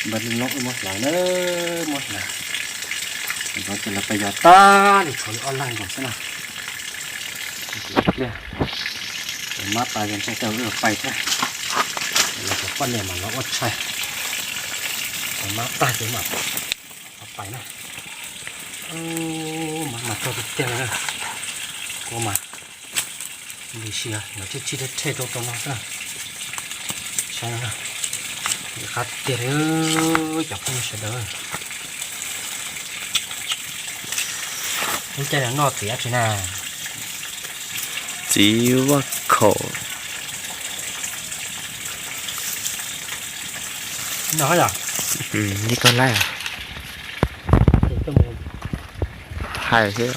Npaj li loj muab hlawv na, muab hlawv. Ntawd ces lawv pais yos tag li thaum li ob leeg nkaus xwb na. Pliag, mab tas ces ntshe tej zaum wb pais thiab. Los cov poj niam mas los ua tshais, mab tag ces mam pais na. Mab mas txog tiag tiag li, kua mas li si los tsib tsib rhe rhe rau rau no xwb. Saib no, qab tiag li cov phooj ywg sawv daws. Lub caij no noj txiv dab tsi na? Txiv vaj khaum. No yom? Ib koj laij. Hais thiab.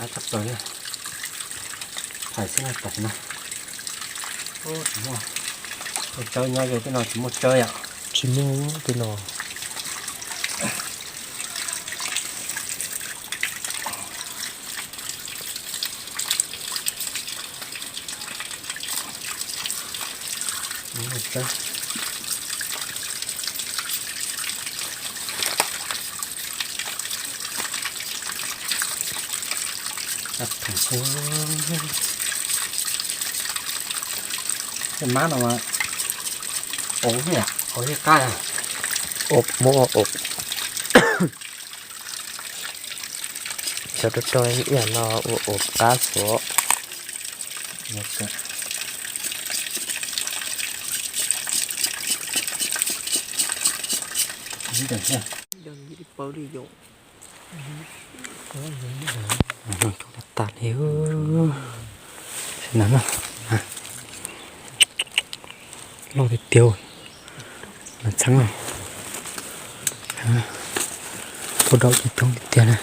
Qab tshaj plaws li. Hais xwb na, tam sim no tsis muaj tsawb nyob, yog tej no tsis muaj tsawb yom. Tsis muaj tej no. Tej mab no ov, ov thiaj qab, ov muab ov. Xyov rau rau ib yam no ua ov qab xwb. Tas li, loj tiag tiag, mas txheeb no. Ua dau ces coob tiag tiag na.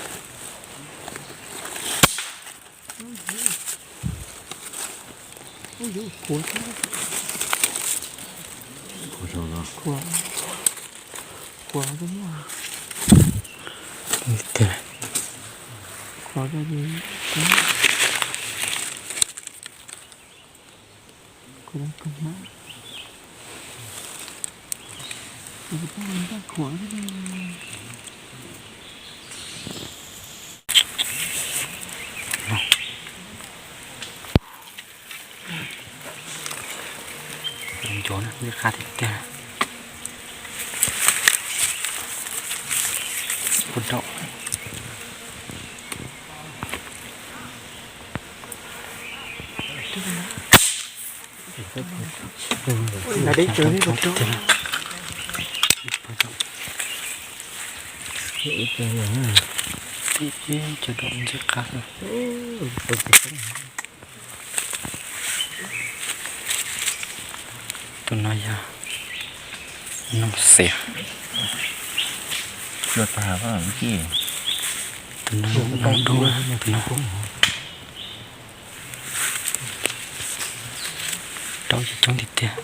Ncuav na, ntxim qab tiag tiag. Ua dau. Cov dau ntxim qab. Tus no yog noo xiav. Cua tag, Tus no zoo dua, tus no rau coob tiag tiag.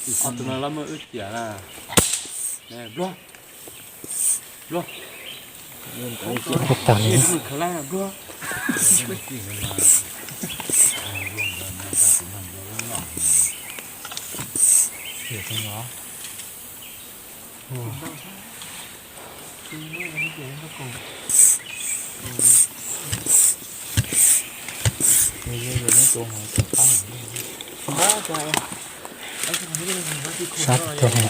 Tus no lawv muaj wb ciam na. Nplua, nplua, tas li. Sab tiag tiag li.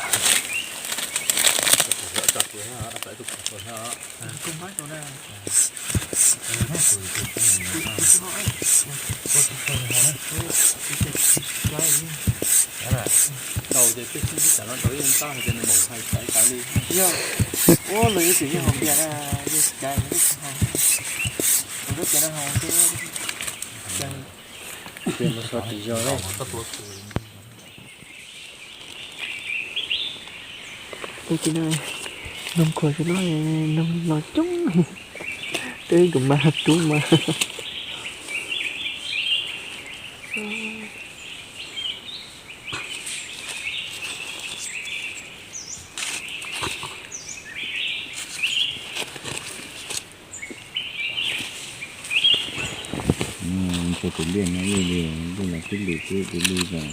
Tus no, noog khuam tsis no, noog los coob. Twb kuv mas tub mas. Tus liaj no li, liaj no twb lwm twb li os.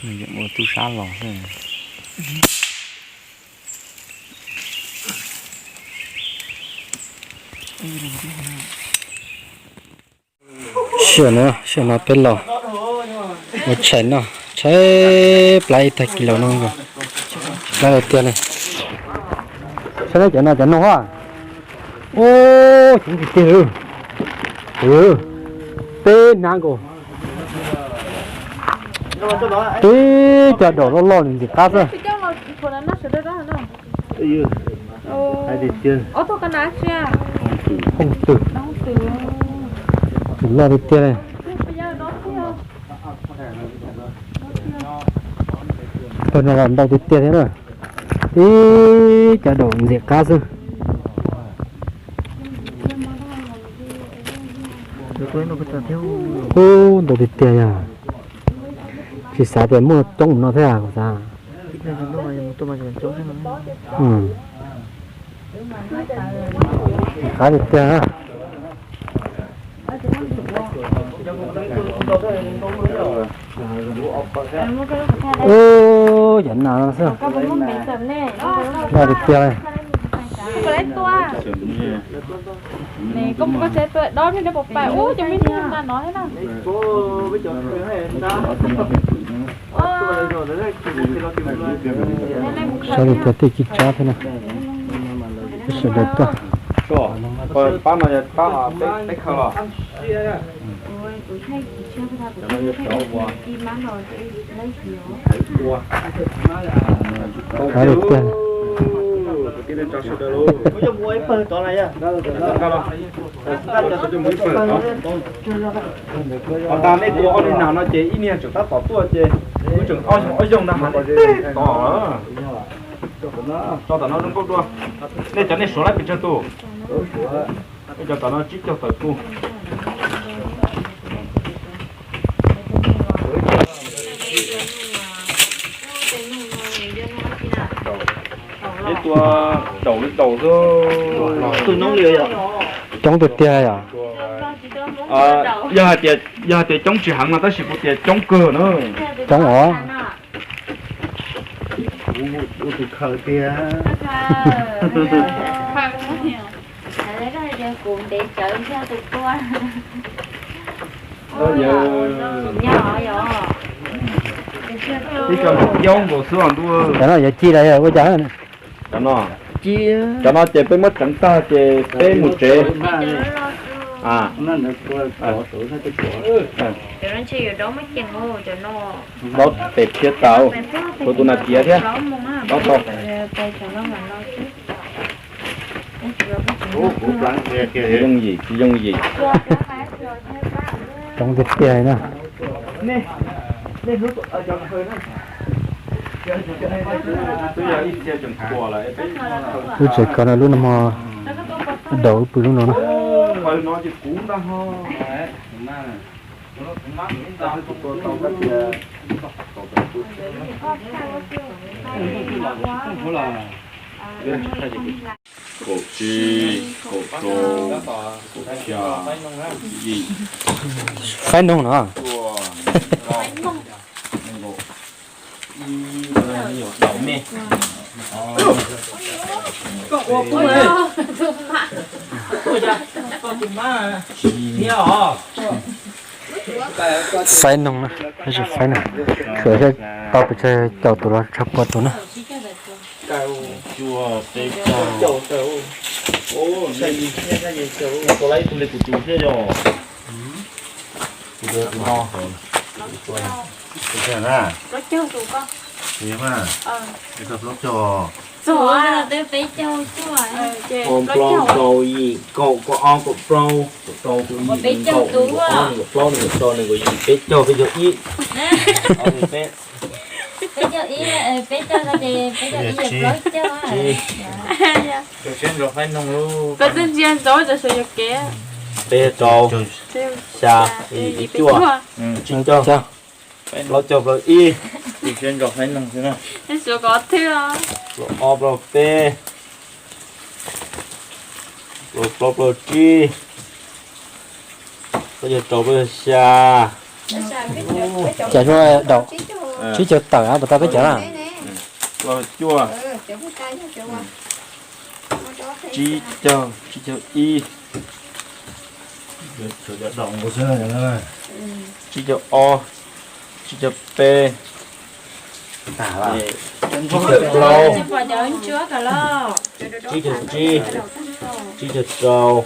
Nws yeej ua tub sab los xwb. Sij hawm no, sij hawm no peb los ua tshais noj, tshaib plab ib tag kis los no, plab tiag tiag li. Saib cov no cov noog a, ua coob tiag tiag li. Peb hnab nkaus, tib cov daum loj loj ntxim qab xwb. Hooj twm, tus loj tiag tiag li. Pawg no los ntau tiag tiag thiab na, tib cov daum ntxim qab xwb. Ub, ntau tiag tiag yog, tsis xav tias muaj coob no thiab kuv xav. Qab tiag tiag. Ub, cov nas no xwb, loj tiag tiag. Sab li tiag, tej ci tsab thiab na. Sawv daws tuaj. Pab no yog pab peb khaws los. Sab li tiag. Ho tas nej tua ob niag nas no ces ib niag tseem tab tom tuaj ces wb tseem ob xyoo ob xyoo na, hais li teb tom. Tso tom no zoo nkauj dua. Nej cov nej suav lawm pes tsawg tus? Nej cov tom no tsib caug tawm tus. Tau xwb. Coob tiag tiag yom. Yog hais tias, yog hais tias coob tsis heev no tab sis kuv tias coob kawg na. Coob os. Ua tus khaws tiag. Ib co ntawm yaub nkaus xwb os ntuj. Cov no yuav ci los yog ua cas? Cov no, cov no ces peb muab tseev tag ces peb mus tsev. Dob pem thiab tau, kuv tus nas tiav thiab. Dob tau. Tsis yooj yim, tsis yooj yim. Coob tiag tiag na. Lub tsev ko no lub no ho daus wb pw lub no na. Kaum tsib, kaum rau, kaum xya, yim. Faib noog no. Faib noog na, tab sis faib noog. Khwv thiab tau pes tsawg caum tus los tsawg pua tus na. Plaub, rau, yim, kaum, kaum ob, kaum plaub, kaum rau, kaum yim, nees nkaum, nees nkaum plaub, nees nkaum rau, nees nkaum yim, peb caug, peb caug ib. Peb caug ib, peb caug no ces peb caug ib, plaub caug. Peb caug rau, xya, yim, cuaj, tsib caug, plaub caug plaub ib. Plaub ob plaub peb, plaub plaub plaub tsib, plaub caug rau, plaub caug xya. Cas daum tsib caug tawm puas tau peb caug na? Plaub cuaj, tsib caug, tsib caug ib, tsib caug ob, tsib caug peb, tsib caug plaub, tsib caug tsib, tsib caug rau,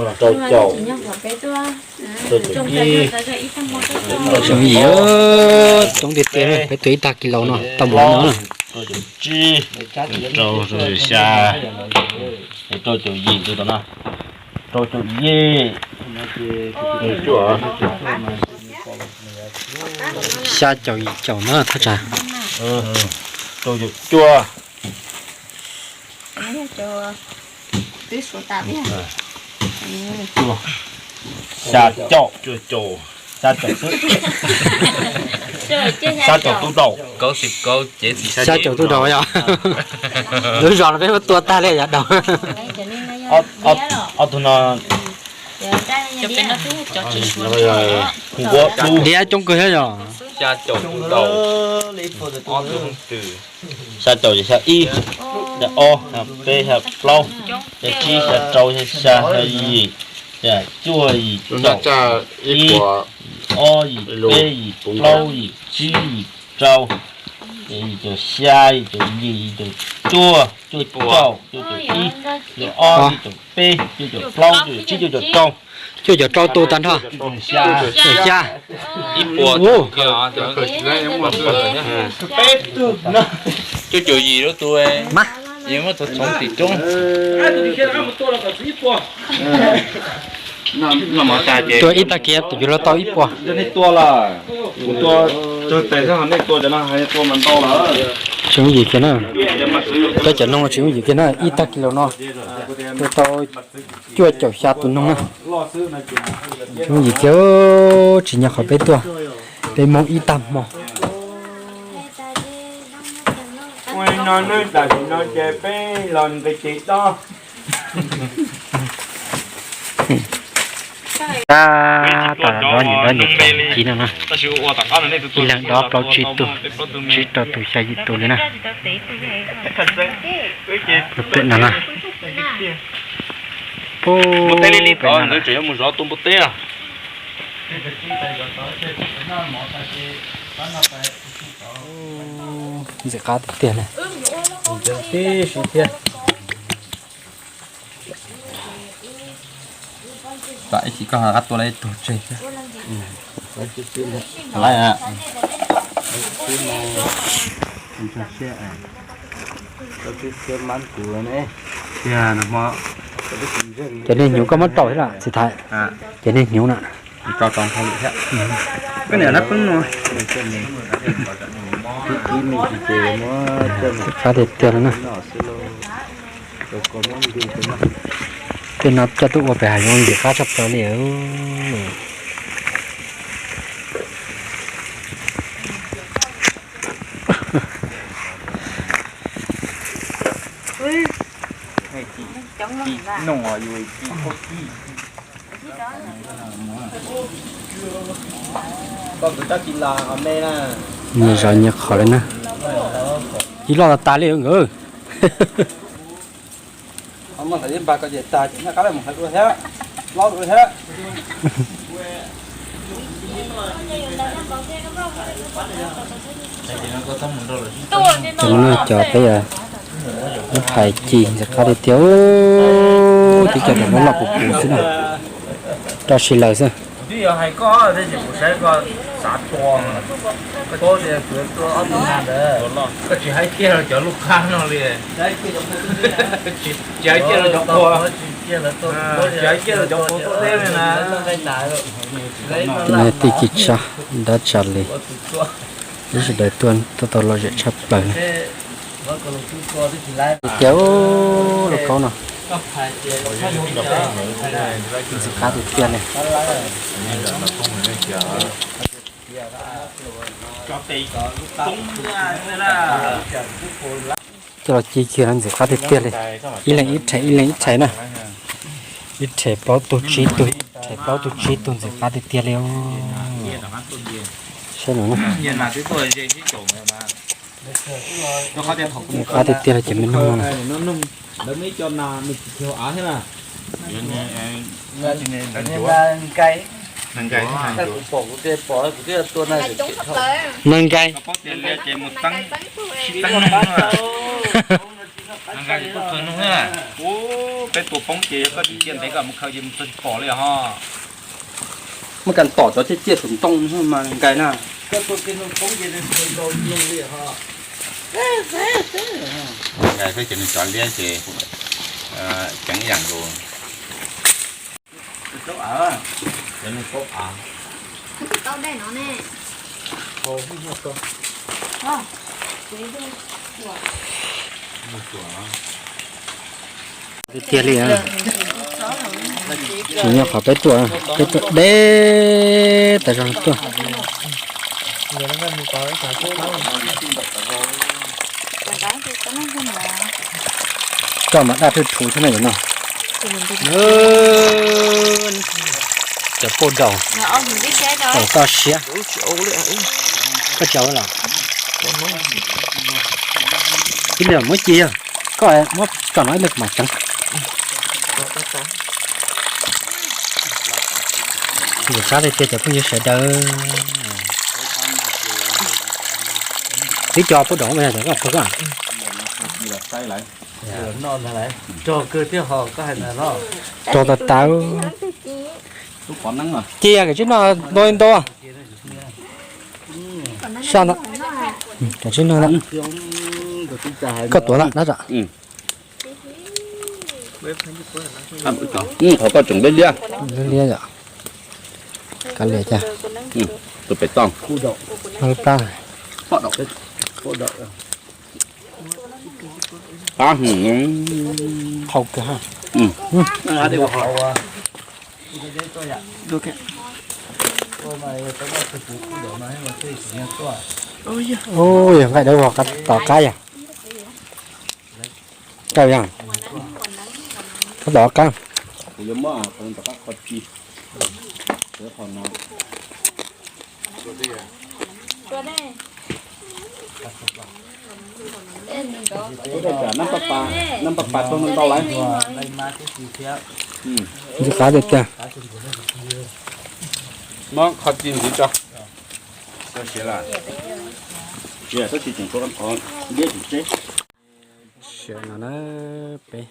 rau caum, rau caum ib. Coob tiag tiag, peb tua ib tag kis laus no tau mus no. Rau caum tsib, rau caum xya, rau caum yim tus no, rau caum yim, xya caum yim caum na thaj tsam. Rau caum cuaj, xya caum, xya caum xwb, xya caum tub daus, xya caum tub daus yog lub zos no peb muab tua tag li yog daus. Ob tug no diab coob kawg thiab yog. Xya caum ces xya ib, xya ob, xya peb, xya plaub, xya tsib, xya rau, xya xya, xya yim, xya cuaj, yim caum, yim ob, yim peb, yim plaub, yim tsib, yim rau, yim caum xya, yim caum yim, yim caum cuaj, cuaj caum, cuaj caum ib, cuaj caum ob, cuaj caum peb, cuaj caum plaub, cuaj caum tsib, cuaj caum rau. Cuaj caum rau tus tag nrho. Xya. Ib puas. Cuaj caum yim lub tus. Mas yus muab txhoov tim roob. Tua ib tag kis yus los tau ib puas. Tsis yooj yim kiag na. Cov cov noog tsis yooj yim kiag na, ib tag kis laus no tua tau cuaj caum xya tus noog na. Tsis yooj yim kiag, tsim nyog qhov peb tuaj, peb moog ib tag hmo. No nawb, tam sim no ces peb los nqis tes dob. Tab tom dob nyias dob nyias ci no na. Ib leeg dob plaub tsib tug, tsib rau tus xya yim tus li na. Pem no na. Pem no tseem yuav mus zov tus npua teb. Ntxim qab tiag tiag li. Tib si thiab. Tam ib chim koj ho qab tua lawm ib tug tseg thiab. Laib a. Cov niag hnyuv koj muab rau thiab lawm txiv Thaiv. Cov niag hnyuv na. Qab tiag tiag li na. Tej no coj tuaj ua pem hav zoov ntxim qab tshaj plaws li. Nyias zov nyias qhov li na. Ib loj tas li nkawd. Cov no cov peb lub hais ci ntxim qab tiag tiag. Twb cov cov loj pus pus xwb na. Rau si lawm xwb. Tsis hais kiag los cov qhua, tsis hais kiag los cov qhua tuaj teb li na. Tus no tij ci tsab dab tsa li. Ib sawv daws tuaj tau lom zem tshaj plaws li. Tiag tiag, lub kaub no. Ntxim qab tiag tiag li. Coj los ci kiag no ntxim qab tiag tiag li. Ib leeg ib rhe, ib leeg ib rhe na. Ib rhe plaub tug tsib tug, rhe plaub tug tsib tug ntxim qab tiag tiag li. Saib no na. Ntxim qab tiag tiag li cov me noog no na. Neeg nkai. Peb tua poob ces yog koj tsis cia ntev koj mus khaws ces mus txog tsis pom li ho. Muab kas tom cov ciaj ciaj saum ntoo mas nkai na. Nkai peb ces nws cov liab ces ceev ib yam nkaus. Tiag tiag li. Tsis nyob qhov peb tuaj, peb tuaj deb tas zog tuaj. Coj mas daj rhuv rhuv thiab na yom no. Cov pauj daus, toj siab. Koj tsis ua los? Ib leeg muab ci yog, koj muab tso no ib leeg mam tseev. Ntxim qab tiag tiag cov phooj ywg sawv daws. Twb cog pauj daus mas yog cov koj pawg koj. Rog tas tas. Ci kawm tsib no ntau ntau. Saj ntawd, kawm tsib no ntawd. Koj tuav ntawd dab tsi? Qhov koj tseem liab liab. Liab liab yom. Kav liam cas. Tus pem toj. Plab. Qab hwm. Qhau kiag ha. Ua yog nqaij dawb vog tom qab yog. Tau yog, koj tau qab. Ntxim qab tiag tiag. Muab kho ci ntxiv tso. Siav no na, peb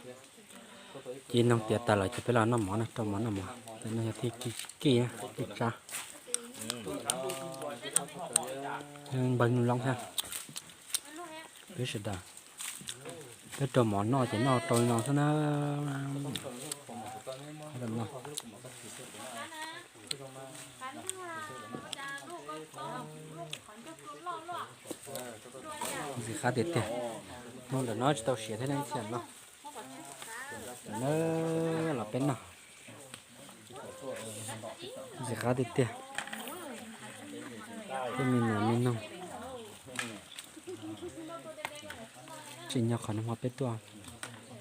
ci noog tiav tas lawm ces peb los noj mov na, rau mov noj mov. Tam no yog thij kij, kij, kij tsab, npawg nus loob thiab. Peb sawv daws, peb rau mov noj ces noj rau li no xwb na. Ntxim qab tiag tiag. Hnub ntawm no tsis tau siav thiab ne, ib txhia no. Tam no los peb noj. Ntxim qab tiag tiag. Peb me niam me noog, tsim nyog qhov no hmo peb tuaj,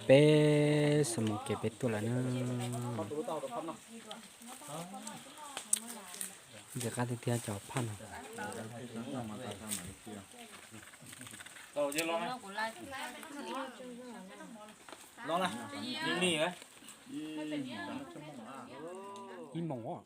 peb xuab moos kev peb tuaj lawm na. Ntxim qab tiag tiag cov phaj no. Ib moos.